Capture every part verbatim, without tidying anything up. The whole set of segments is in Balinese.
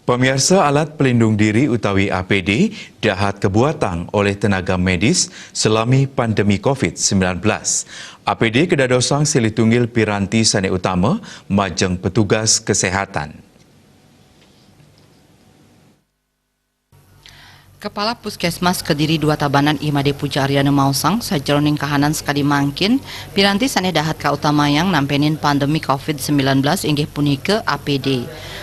Pamiarsa, alat pelindung diri utawi A P D dahat kabuatang oleh tenaga medis salami pandemi covid sembilan belas. A P D kadadosang silih tunggil piranti sane utama majeng petugas kesehatan. Kepala Puskesmas Kediri dua Tabanan I Made Puja Aryana maosang, sajeroning kahanan sakadi mangkin, piranti sane dahat kautamayang nampenin pandemi covid sembilan belas inggih punika A P D.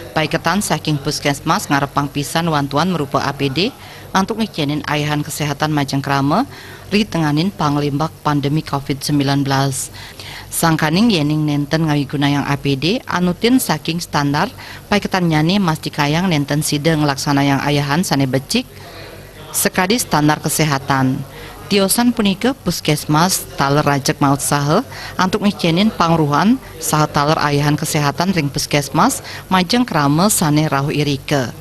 Paiketan saking Puskesmas ngarepang pisan wantuan marupa A P D antuk ngicenin ayahan kesehatan majeng krama, ri tenganin panglimbak pandemi covid sembilan belas. Sangkaning yening nenten ngawigunayang A P D anutin saking standar, paiketannyane mastikayang nenten sida nglaksanayang ayahan sane becik sakadi standar kesehatan. Tiosan punika, Puskesmas taler rajeg mautsaha antuk ngicenin pangruhan saha taler ayahan kesehatan ring Puskesmas majeng krama sane rauh irika.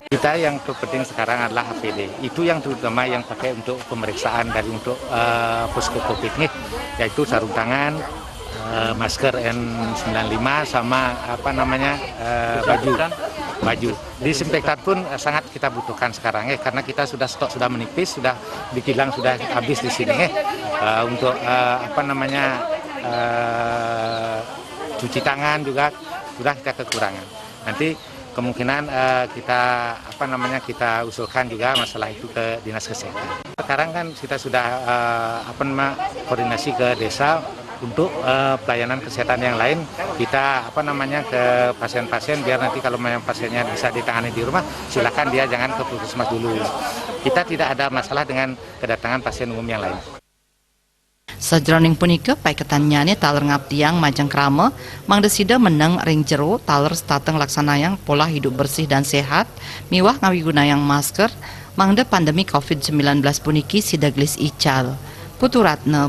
Kita yang terpenting sekarang adalah A P D. Itu yang terutama yang pakai untuk pemeriksaan dari untuk, eh, posko covid nih, yaitu sarung tangan, eh, masker N sembilan lima sama apa namanya, eh, baju. Baju. Disinfektan pun, eh, sangat kita butuhkan sekarang ya, karena kita sudah stok sudah menipis, sudah di kilang sudah habis di sini ya. Eh, untuk, eh, apa namanya, eh, cuci tangan juga sudah kita kekurangan. Nanti kemungkinan, eh, kita apa namanya kita usulkan juga masalah itu ke Dinas Kesehatan. Sekarang kan kita sudah, eh, apa nama, koordinasi ke desa untuk, eh, pelayanan kesehatan yang lain. Kita apa namanya ke pasien-pasien biar nanti kalau memang pasiennya bisa ditangani di rumah, silakan dia jangan ke puskesmas dulu. Kita tidak ada masalah dengan kedatangan pasien umum yang lain. Sajeroning punika, paiketannyane taler ngaptiang majeng krama, mangda sida meneng ring jero taler setata nglaksanayang pola hidup bersih dan sehat, miwah ngawigunayang masker, mangda pandemi covid sembilan belas puniki sida gelis ical. Putu Ratna,